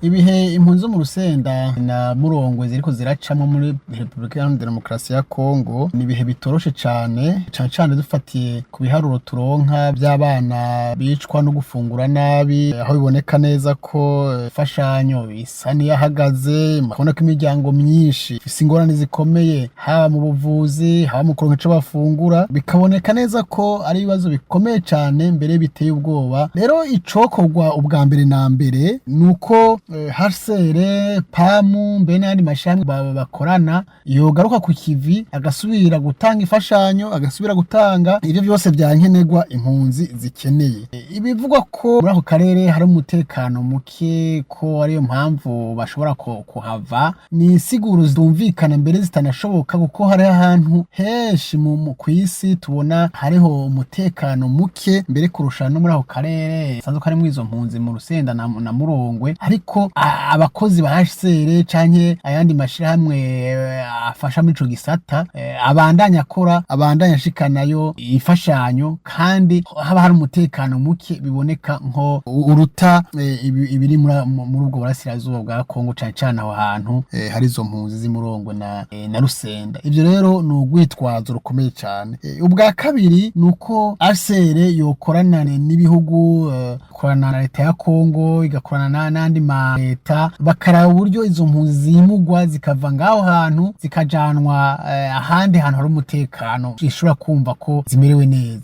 Ibihe impunzi zo mu Rusenda na Murongwe ziriko ziracamwo muri Repubulika Iharanira Demokarasi ya Kongo ni ibihe bitoroshe cane, cane cane dufatiye ku biharuro turonka vy'abana bicwa no gufungura nabi, aho biboneka neza ko imfashanyo isa n'iyahagaze, ukabona ko imiryango myinshi ifise ingorane zikomeye, haba mu buvuzi, haba mu kuronka ico bafungura, bikaboneka neza ko ari ibibazo bikomeye cane, mbere biteye ubwoba. Rero icokorwa ubwa mbere na mbere nuko HCR, PAM, mbere n'ayandi mashami bakorana yogaruka ku kivi, agasubira gutanga imfashanyo, agasubira gutanga ivyo vyose vya nkenerwa impunzi zikeneye. Ibivugwa ko muri ako karere hari umutekano muke, ko ariyo mpamvu bashobora kuhava, ni insiguro zitumvikana, mbere zitanashoboka, kuko hariho ahantu henshi kw'isi tubona hariho umutekano muke mbere kurusha no muri ako karere sanzwe karimwo izo mpunzi mu Rusenda na Murongwe, ariko abakozi ba HCR canke ayandi mashirahamwe afasha muri ico gisata abandanya akora, abandanya ashikanayo imfashanyo, kandi haba hari umutekano muke biboneka nko uruta ibiri muri ubwo burasirazuba bwa Kongo, cane cane aho hantu hari izo mpunzi z'i Murongwe na Rusenda. Ivyo rero ni urwitwazo rukomeye cane. Ubwa kabiri ni uko HCR yokorana n'ibihugu, ikorana na leta ya Kongo, igakorana n'andi ma leta, bakaraba uburyo izo mpunzi zimugwa, zikava ngaho hantu, zikajanwa ahandi hantu hari umutekano, zishobora kumva ko zimerewe neza.